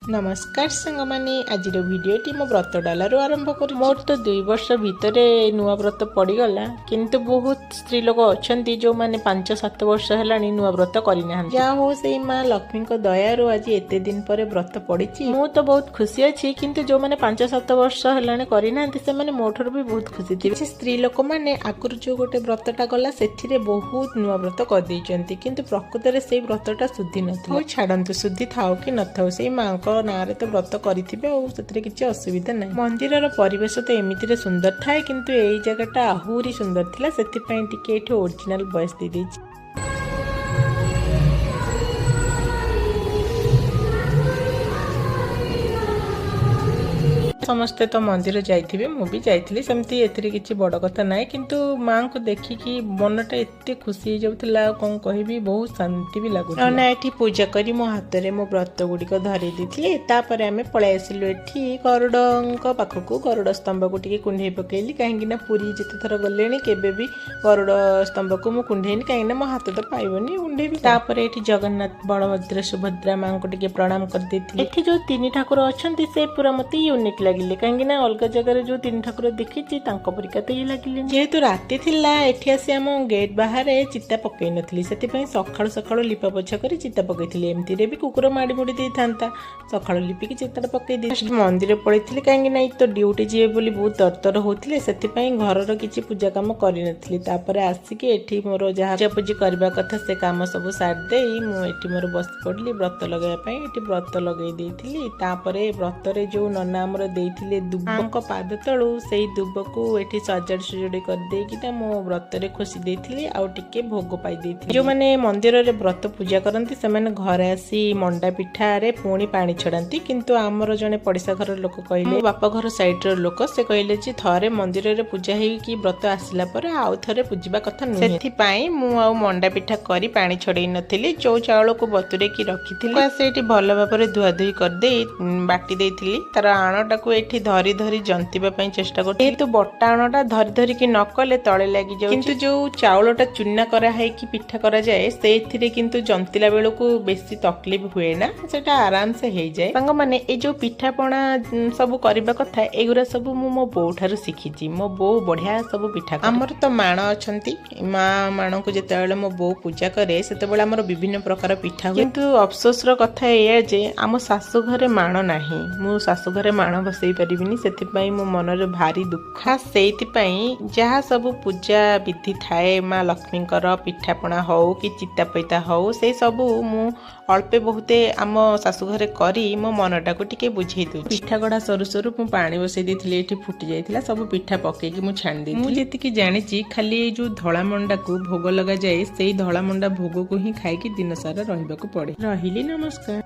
ନମସ୍କାର ସାଙ୍ଗମାନେ, ଆଜିର ଭିଡ଼ିଓଟି ମୋ ବ୍ରତ ଡାଲାରୁ ଆରମ୍ଭ କରୁଛି। ମୋର ତ 2 ବର୍ଷ ଭିତରେ ନୂଆ ବ୍ରତ ପଡ଼ିଗଲା, କିନ୍ତୁ ବହୁତ ସ୍ତ୍ରୀ ଲୋକ ଅଛନ୍ତି ଯେଉଁମାନେ 5-7 ବର୍ଷ ହେଲାଣି ନୂଆ ବ୍ରତ କରିନାହାନ୍ତି। ଯାହା ହଉ, ସେଇ ମା ଲକ୍ଷ୍ମୀଙ୍କ ଦୟାରୁ ଆଜି ଏତେ ଦିନ ପରେ ବ୍ରତ ପଡ଼ିଛି। ମୁଁ ତ ବହୁତ ଖୁସି ଅଛି, କିନ୍ତୁ ଯେଉଁମାନେ 5-7 ବର୍ଷ ହେଲାଣି କରିନାହାନ୍ତି, ସେମାନେ ମୋ ଠାରୁ ବି ବହୁତ ଖୁସି ଥିବେ। କିଛି ସ୍ତ୍ରୀ ଲୋକମାନେ ଆଗରୁ ଯେଉଁ ଗୋଟେ ବ୍ରତଟା ଗଲା, ସେଥିରେ ବହୁତ ନୂଆ ବ୍ରତ କରିଦେଇଛନ୍ତି, କିନ୍ତୁ ପ୍ରକୃତରେ ସେଇ ବ୍ରତଟା ଶୁଦ୍ଧି ନଥିଲା। ହଉ ଛାଡ଼ନ୍ତୁ, ଶୁଦ୍ଧି ଥାଉ କି ନଥାଉ, ସେଇ ମାଙ୍କ ନାଁରେ ତ ବ୍ରତ କରିଥିବେ ଆଉ ସେଥିରେ କିଛି ଅସୁବିଧା ନାହିଁ। ମନ୍ଦିରର ପରିବେଶ ତ ଏମିତିରେ ସୁନ୍ଦର ଥାଏ, କିନ୍ତୁ ଏଇ ଜାଗାଟା ଆହୁରି ସୁନ୍ଦର ଥିଲା। ସେଥିପାଇଁ ଟିକେ ଏଇଠି ଓରିଜିନାଲ ଭଏସ ଦେଇଦେଇଛି। ସମସ୍ତେ ତ ମନ୍ଦିର ଯାଇଥିବେ, ମୁଁ ବି ଯାଇଥିଲି ସେମିତି, ଏଥିରେ କିଛି ବଡ଼ କଥା ନାହିଁ। କିନ୍ତୁ ମାଙ୍କୁ ଦେଖିକି ମନଟା ଏତେ ଖୁସି ହେଇଯାଉଥିଲା, ଆଉ କ'ଣ କହିବି, ବହୁତ ଶାନ୍ତି ବି ଲାଗୁଥିଲା ନା। ଏଠି ପୂଜା କରି ମୋ ହାତରେ ମୋ ବ୍ରତ ଗୁଡ଼ିକ ଧରେଇ ଦେଇଥିଲେ। ତାପରେ ଆମେ ପଳେଇ ଆସିଲୁ ଏଠି ଗରୁଡ଼ଙ୍କ ପାଖକୁ। ଗରୁଡ଼ ସ୍ତମ୍ଭକୁ ଟିକେ କୁଣ୍ଢେଇ ପକେଇଲି, କାହିଁକି ନା ପୁରୀ ଯେତେ ଥର ଗଲେଣି, କେବେ ବି ଗରୁଡ଼ ସ୍ତମ୍ଭକୁ ମୁଁ କୁଣ୍ଢେଇନି, କାହିଁକି ନା ମୋ ହାତ ତ ପାଇବନି, କୁଣ୍ଢେଇବି। ତାପରେ ଏଠି ଜଗନ୍ନାଥ, ବଳଭଦ୍ର, ସୁଭଦ୍ରା ମାଙ୍କୁ ଟିକେ ପ୍ରଣାମ କରିଦେଇଥିଲି। ଏଠି ଯୋଉ ତିନି ଠାକୁର ଅଛନ୍ତି, ସେ ପୁରା ମତେ ୟୁନିକ୍ ଲାଗିଲେ, କାହିଁକି ନା ଅଲଗା ଜାଗାରେ ଯୋଉ ତିନି ଠାକୁର ଦେଖିଛି, ତାଙ୍କ ପରିକା ତ ଇଏ ଲାଗିଲେ। ଯେହେତୁ ରାତି ଥିଲା, ଏଠି ଆସି ଆମ ଗେଟ୍ ବାହାରେ ଚିତା ପକେଇ ନଥିଲି, ସେଥିପାଇଁ ସକାଳୁ ସକାଳୁ ଲିପା ପୋଛା କରି ଚିତା ପକେଇଥିଲି। ଏମିତିରେ ବି କୁକୁର ମାଡ଼ି ମୁଡ଼ି ଦେଇଥାନ୍ତା, ସକାଳୁ ଲିପିକି ଚିତାଟା ପକେଇ ଦେଇଥିଲି। ମନ୍ଦିର ପଳେଇଥିଲି, କାହିଁକି ନା ଏଇ ତ ଡ୍ୟୁଟି ଯିବେ ବୋଲି ବହୁତ ତରତର ହଉଥିଲେ, ସେଥିପାଇଁ ଘରର କିଛି ପୂଜା କାମ କରିନଥିଲି। ତାପରେ ଆସିକି ଏଠି ମୋର ଯାହା ପୂଜାପୂଜି କରିବା କଥା, ସେ କାମ ସବୁ ସାରିଦେଇ ମୁଁ ଏଠି ମୋର ବସି ପଡ଼ିଲି ବ୍ରତ ଲଗାଇବା ପାଇଁ। ଏଠି ବ୍ରତ ଲଗେଇ ଦେଇଥିଲି। ତାପରେ ବ୍ରତରେ ଯୋଉ ନନା ଆମର ଦେଇଥିଲେ ଦୁବଙ୍କ ପାଦ ତଳୁ, ସେଇ ଦୁବକୁ ଏଠି ସଜାଡ଼ି ସୁଜାଡ଼ି କରିଦେଇକିନା ମୋ ବ୍ରତରେ ଖୋସି ଦେଇଥିଲି ଆଉ ଟିକେ ଭୋଗ ପାଇ ଦେଇଥିଲି। ଯୋଉମାନେ ମନ୍ଦିରରେ ବ୍ରତ ପୂଜା କରନ୍ତି, ସେମାନେ ଘରେ ଆସି ମଣ୍ଡା ପିଠାରେ ପୁଣି ପାଣି ଛଡାନ୍ତି। କିନ୍ତୁ ଆମର ଜଣେ ପଡ଼ିଶା ଘର ଲୋକ କହିଲେ, ମୋ ବାପ ଘର ସାଇଡର ଲୋକ, ସେ କହିଲେ ଯେ ଥରେ ମନ୍ଦିରରେ ପୂଜା ହେଇକି ବ୍ରତ ଆସିଲା ପରେ ଆଉ ଥରେ ପୂଜିବା କଥା ନୁହେଁ। ସେଥିପାଇଁ ମୁଁ ଆଉ ମଣ୍ଡା ପିଠା କରି ପାଣି ଛଡେଇ ନଥିଲି। ଯୋଉ ଚାଉଳକୁ ବତୁରେଇକି ରଖିଥିଲି, ସେଇଠି ଭଲ ଭାବରେ ଧୁଆ ଧୁଇ କରିଦେଇ ବାଟି ଦେଇଥିଲି। ତାର ଆଣଟାକୁ ଏଠି ଧରି ଧରି ଜନ୍ତିବା ପାଇଁ ଚେଷ୍ଟା କରୁଥିଲି। ଯେହେତୁ ବଟା ଆଣଟା ଧରି ଧରିକି ନ କଲେ ତଳେ ଲାଗିଯାଉଛି, କିନ୍ତୁ ଯୋଉ ଚାଉଳଟା ଚୁନା କରା ହେଇକି ପିଠା କରାଯାଏ, ସେଇଥିରେ କିନ୍ତୁ ଜନ୍ତିଲା ବେଳକୁ ବେଶୀ ତକଲିଫ ହୁଏ ନା, ସେଟା ଆରାମସେ ହେଇଯାଏ। ସାଙ୍ଗମାନେ, ଏଇ ଯୋଉ ପିଠାପଣା ସବୁ କରିବା କଥା, ଏଗୁରା ସବୁ ମୁଁ ମୋ ବୋଉ ଠାରୁ ଶିଖିଛି। ମୋ ବୋଉ ବଢିଆ ସବୁ ପିଠା କରେ। ଆମର ତ ମାଣ ଅଛନ୍ତି। ମା ମାଣଙ୍କୁ ଯେତେବେଳେ ମୋ ବୋଉ ପୂଜା କରେ, ସେତେବେଳେ ଆମର ବିଭିନ୍ନ ପ୍ରକାର ପିଠା ହୁଏ। କିନ୍ତୁ ଅଫସୋସର କଥା ଏଇଆ ଯେ ଆମ ଶାଶୁ ଘରେ ମାଣ ନାହିଁ। ମୁଁ ଶାଶୁ ଘରେ ମାଣ ବସେଇ ପାରିବିନି, ସେଥିପାଇଁ ମୋ ମନରେ ଭାରି ଦୁଃଖ। ସେଇଥିପାଇଁ ଯାହା ସବୁ ପୂଜା ବିଧି ଥାଏ ମା ଲକ୍ଷ୍ମୀଙ୍କର, ପିଠାପଣା ହଉ କି ଚିତା ପଇତା ହଉ, ସେଇ ସବୁ ମୁଁ ଅଳ୍ପେ ବହୁତେ ଆମ ଶାଶୁ ଘରେ କରି ମୋ ମନଟାକୁ ଟିକେ ବୁଝେଇ ଦଉଛି। ପିଠା ଗଢ଼ା ସରୁ ସରୁ ମୁଁ ପାଣି ବସେଇ ଦେଇଥିଲି। ଏଠି ଫୁଟି ଯାଇଥିଲା, ସବୁ ପିଠା ପକେଇକି ମୁଁ ଛାଣି ଦେଇଥିଲି। ମୁଁ ଯେତିକି ଜାଣିଛି, ଖାଲି ଏଇ ଯୋଉ ଧଳା ମଣ୍ଡାକୁ ଭୋଗ ଲଗାଯାଏ, ସେଇ ଧଳା ମଣ୍ଡା ଭୋଗକୁ ହିଁ ଖାଇକି ଦିନ ସାରା ରହିବାକୁ ପଡେ। ରହିଲି, ନମସ୍କାର।